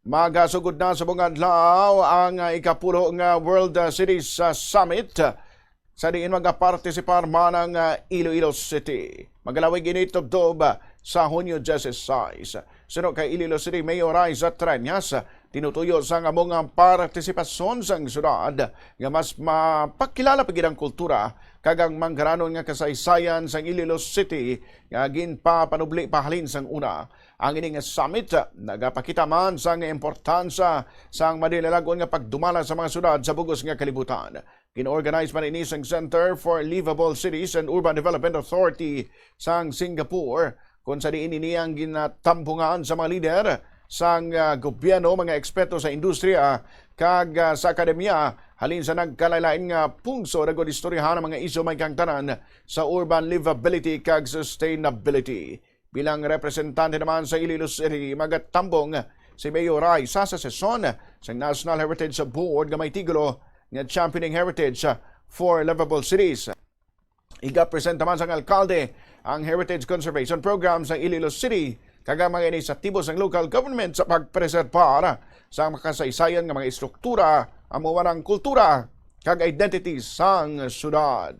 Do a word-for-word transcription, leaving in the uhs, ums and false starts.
Magasugod na sa mga adlaw ang, ah, ikapulo nga World, ah, Cities, ah, Summit, sa diin magapartisipar man ang, ah, Iloilo City. Magalawig ini tubtob, ah, sa Hunyo diyesisais. Suno kay Iloilo City Mayor Raisa Treñas, tinutuyo sang amo nga partisipasyon sang syudad nga mas mapakilala pa gid ang kultura kag ang manggaranon nga kasaysayan sang Iloilo City nga ginpapanubli pa halin sang una. Ang ini nga summit, ah, nagapakita man sang importansya sang madinalag-on nga pagdumala sa mga syudad sa bug-os nga kalibutan. Gin-organize man ini sang Center for Livable Cities and Urban Development Authority sang Singapore, kung sa diin ini ang ginatambungan sa mga lider sang, ah, gobyerno, mga eksperto sa industriya, kag, ah, sa akademya, halin sa nagkalain-lain nga pungsod, agud istoryahan ang mga isyu may kaangtanan sa urban livability kag sustainability. Bilang representante naman sa Iloilo City, magatambong si Mayor Raisa sa sesyon sang National Heritage Board nga may titulo nga Championing Heritage for Livable Cities. Igapresenta man sang alkalde ang Heritage Conservation Program sa Iloilo City kag ang mga inisyatibo sang local government sa pagpreserbar sa makasaysayan nga mga estruktura, amo man ang kultura kag identity sang syudad.